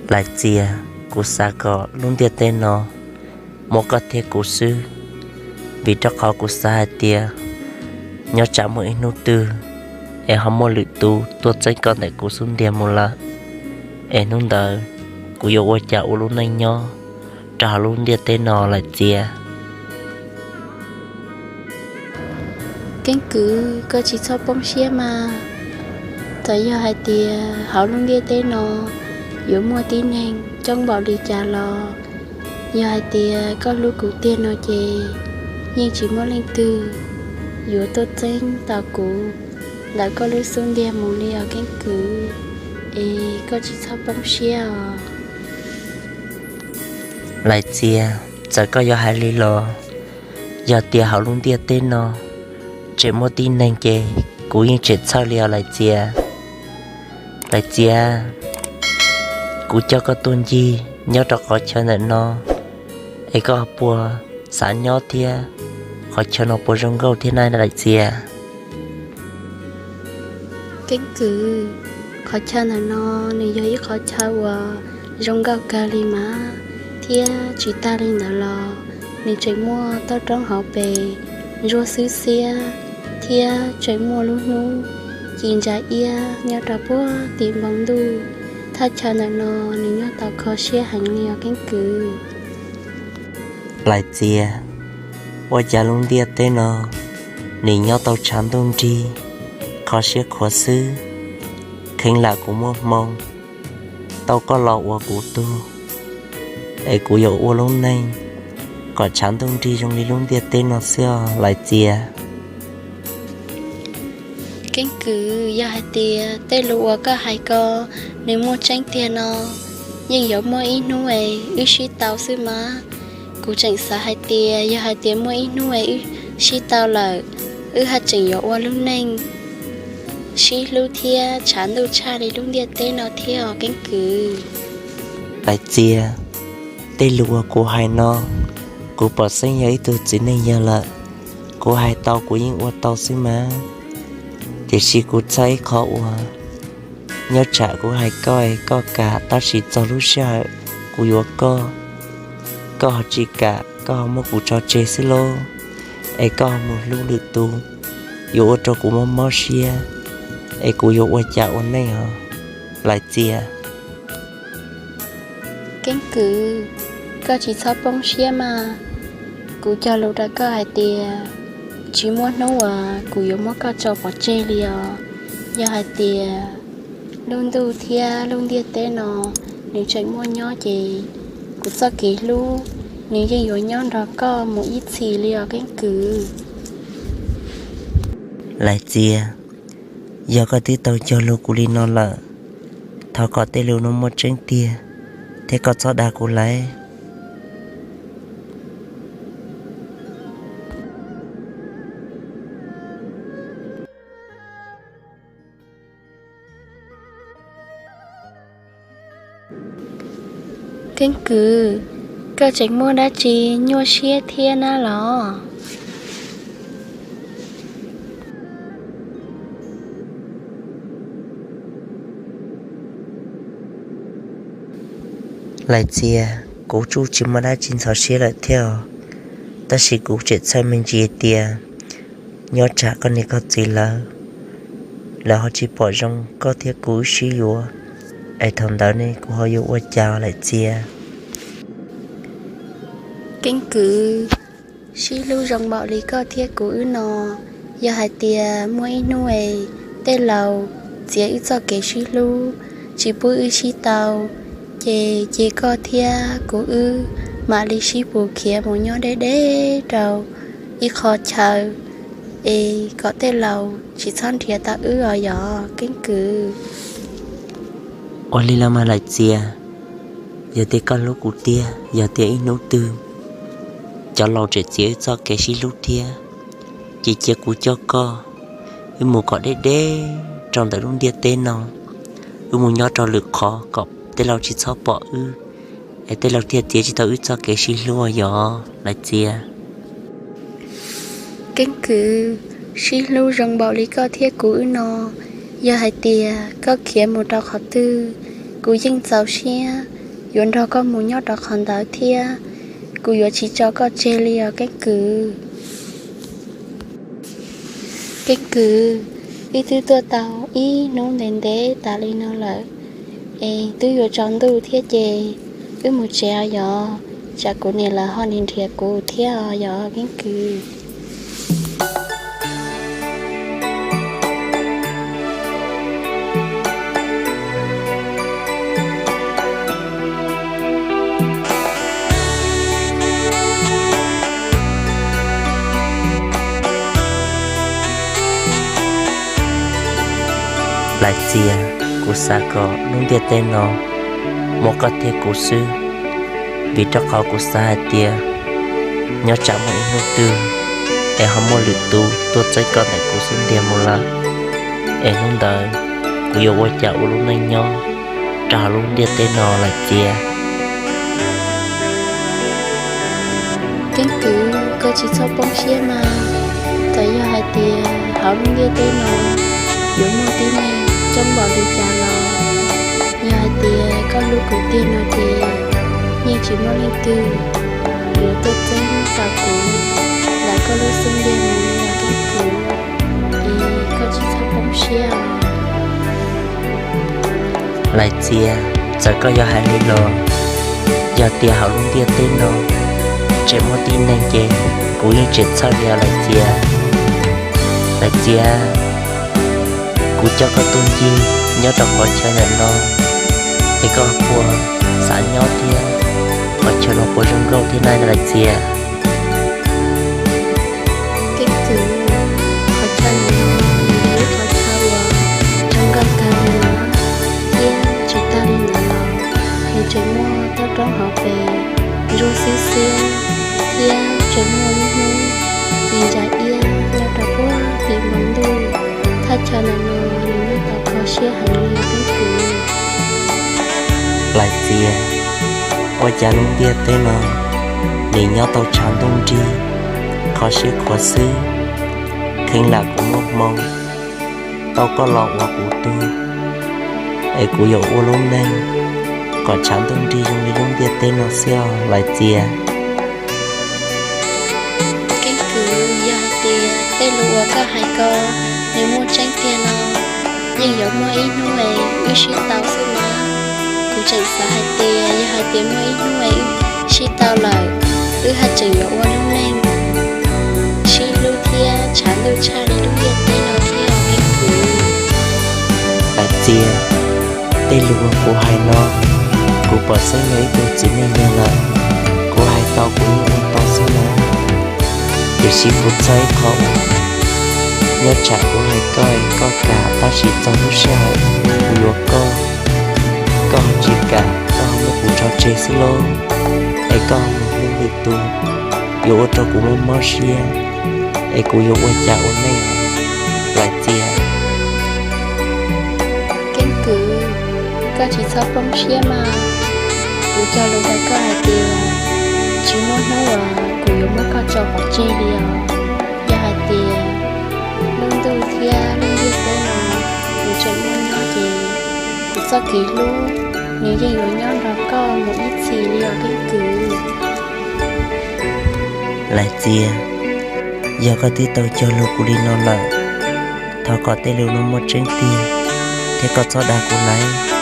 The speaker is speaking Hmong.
Lais Txias, kuv xav kom lub ntiaj teb no muaj koj thiab kuv xwb, vim rau qhov kuv xav hais tias nyob tsam muaj ib hnub twg es ho muaj lwm tus tuaj txeeb koj ntawm kuv xub ntiag mus lawm, es hnub ntawd kuv yuav ua cas ua lub neej nyob rau hauv lub ntiaj teb no Lais Txias? Keeb kwm, koj tsis txhob poob siab mas. Txawm yog hais tias hauv lub ntiaj teb no yuav muaj tib neeg coob npaum li cas los, yog hais tias koj hlub kuv tiag no ces yeej tsis muaj leej twg yuav tuaj txeeb tau kuv ntawm koj lub xub ntiag mus li os Keeb kwm. Es koj tsis txhob poob siab os. Lais Txias, txawm koj yuav hais li los, yog tias hauv lub ntiaj teb no tseem muaj tib neeg ces kuv yeej tseem txhawj li os Lais Txias. Lais Txias, kuv coj koj tuaj ncig nyob rau qhov chaw ntawm no, es koj puas xav nyob thiab? Qhov chaw no puas zoo nkauj thiab na Lais Txias? Keeb kwm, qhov chaw ntawm no nws yog ib qhov chaw uas zoo nkauj kawg li mas, thiab tsis tag li ntawd los nws tseem muaj toj roob hauv pes ntsuab xwb xiab, thiab tseem muaj lub hnub ci ntsa iab nyob rau puag tim npoo ntuj. Thaj chaw ntawm no nws nyob tau kho siab heev li os Keeb kwm. Lais Txias, ua cas lub ntiaj teb no nws nyob tau tshav ntuj nrig kho siab khuav xwb, kheev lam kuv muaj hmoo tau koj los ua kuv tug, es kuv yuav ua lub neej kom tshav ntuj nrig zoo li lub ntiaj teb no xwb os Lais Txias. Keeb kwm, yog hais tias tej lus uas koj hais ko nws muaj tseeb tiag no, yeej yuav muaj ib hnub es wb sib tau xwb mas. Kuv tseem xav hais tias yog hais tias muaj ib hnub es wb sib tau lawm, wb haj tseem yuav ua lub neej sib hlub thiab tshav ntuj tshaj li lub ntiaj teb no thiab os Keeb kwm. Lais Txias, tej lus uas kuv hais no, kuv pom xeeb yog ib tug txiv neej yawg lawm, kuv hais tau kuv yeej ua tau xwb mas. Tiam sis kuv txhawj ib qho uas nyob tsam kuv hais koj es koj kam, tab sis txog lub sij hawm kuv yuav koj, koj ho tsis kam, koj ho muab kuv tso tseg xwb lauj, es koj ho mus hlub lwm tus, yuav ua rau kuv mob mob siab, es kuv yuav ua cas ua neej os Lais Txias? Keeb kwm, koj tsis txhob poob siab mas. Kuv cog lus rau koj hais tias tsis muaj hnub uas kuv yuav muab koj tso pov tseg li os. Yog hais tias lub ntuj thiab lub ntiaj teb no nws tseem muaj nyob ces kuv txoj kev hlub nws yeej yuav nyob nrog koj mus ib txhis li os Keeb kwm. Lais Txias, yog koj twb tau cog lus kuv li no lawm, thov kom tej lus no muaj tseeb tiag, thiab koj txhob dag kuv lawm. Keeb kwm, koj tseem muaj dab tsi nyuaj siab thiab na los? Lais Txias, kuv tsuj tsis muaj dab tsi ntxhov siab lawm thiab os, tab sis kuv tseem txhawj me ntsis tias nyob tsam koj niam koj txiv lawv, lawv ho tsis pom zoo koj thiab kuv wb sib yuav, es thaum ntawd ne kuv ho yuav ua cas Lais Txias? Keeb kwm, sib hlub zoo npaum li koj thiab kuv wb no, yog hais tias muaj ib hnub es tej laus txiav wb txoj kev sib hlub, tsis pub wb sib tau, ces cia koj thiab kuv wb mam li sib pus khiav mus nyob deb deb rau ib qho chaw, es kom tej laus tsis txhob nrhiav tau wb os yog Keeb kwm. Ua li los mas Lais Txias, yog tias koj hlub kuv tiag, yog tias ib hnub twg cov laus tseem txiav wb txoj kev sib hlub thiab, ces cia kuv coj koj wb mus kom deb deb rau ntawm lub ntiaj teb no, wb mus nyob rau lwm qhov kom tej laus tsis txhob pom wb, es tej laus thiaj txiav tsis tau wb txoj kev sib hlub yog Lais Txias. Keeb kwm, sib hlub zoo npaum li koj thiab kuv wb no, yog hais tias koj khiav mus rau qhov twg, kuv yeej txaus siab, yuav nrog koj mus nyob rau qhov ntawd thiab. Kuv yuav tsis tso koj tseg li os Keeb Kwm. Keeb Kwm, wb twb tuaj tau ib hnub ntev ntev tas li no lawm, es twb yuav tsaus ntuj thiab ces wb mus tsev os yom, tsam kuv niam lawv ho nrhiav kuv thiab os yom Keeb Kwm. Lais Txias, kuv xav kom lub ntiaj teb no muaj koj thiab kuv xwb, vim rau qhov kuv xav hais tias nyob tsam muaj ib hnub twg es ho muaj lwm tus tuaj txeeb koj ntawm kuv xub ntiag mus lawm, es hnub ntawd kuv yuav ua cas ua lub neej nyob rau hauv lub ntiaj teb no Lais Txias? Keeb Kwm, koj tsis txhob poob siab mas, txawm yog hais tias hauv lub ntiaj teb no yuav muaj tib neeg coob npaum li cas los, yog hais tias koj hlub kuv tiag no ces yeej tsis muaj leej twg yuav tuaj txeeb tau kuv ntawm koj lub xub ntiag mus li os Keeb Kwm. Es koj tsis txhob poob siab. Lais Txias, txawm koj yuav hais li los, yog tias hauv lub ntiaj teb no tseem muaj tib neeg ces kuv yeej tseem txhawj li os Lais Txias. Lais Txias, kuv coj koj tuaj ncig nyob rau qhov chaw ntawm no, es koj puas xav nyob thiab? Qhov chaw no puas zoo nkauj thiab na Lais Txias? Keeb Kwm, qhov chaw no yog ib qhov chaw uas zoo nkauj kawg li no, thiab tsis tag li ntawd los nws tseem muaj toj roob hauv pes ntsuab xiab xiab, thiab tseem muaj lub hnub ci ntsa iab nyob rau puag tim npoo ntuj. Thaj chaw ntawm no nws muaj tau kho siab heev li Keeb Kwm. Lais Txias, ua cas lub ntiaj teb no nim nyob tau tshav ntuj nrig, kho siab khuav xwb, kheev lam kuv muaj hmoo tau koj los ua kuv tug, es kuv yuav ua lub neej kom tshav ntuj nrig zoo li lub ntiaj teb no xwb os Lais Txias. Keeb Kwm, yog hais tias tej lus uas koj hais ko nws muaj tseeb tiag no, yeej yuav muaj ib hnub es wb sib tau xwb mas. Kuv tseem xav hais tias yog hais tias muaj ib hnub es wb sib tau lawm, wb haj tseem yuav ua lub neej sib hlub thiab tshav ntuj tshaj li lub ntiaj teb no thiab os Keeb Kwm. Lais Txias, tej lus uas kuv hais no, kuv pom xeeb yog ib tug txiv neej yog lawm, kuv hais tau kuv yeej ua tau xwb na. Tiam sis kuv txhawj ib qho, nyob tsam kuv hais koj es koj kam tab sis txog lub sij hawm kuv yuav koj, koj ho tsis kam, koj ho muab kuv tso tseg xwb lauj. Es koj ho mus hlub lwm tus, yuav ua rau kuv mob mob siab, es kuv yuav ua cas ua neej Lais Txias? Keeb Kwm, koj tsis txhob poob siab mas. Kuv cog lus rau koj hais tias tsis muaj hnub uas kuv yuav muab koj tso pov tseg li os. Yog hais tias lub ntuj thiab lub ntiaj teb no nws tseem muaj nyob ces kuv txoj kev hlub nws yeej yuav nyob nrog koj mus ib txhis li os Keeb Kwm. Lais Txias, yog koj twb tau cog lus kuv li no lawm, thov kom tej lus no muaj tseeb tiag, thiab koj txhob dag kuv lawm.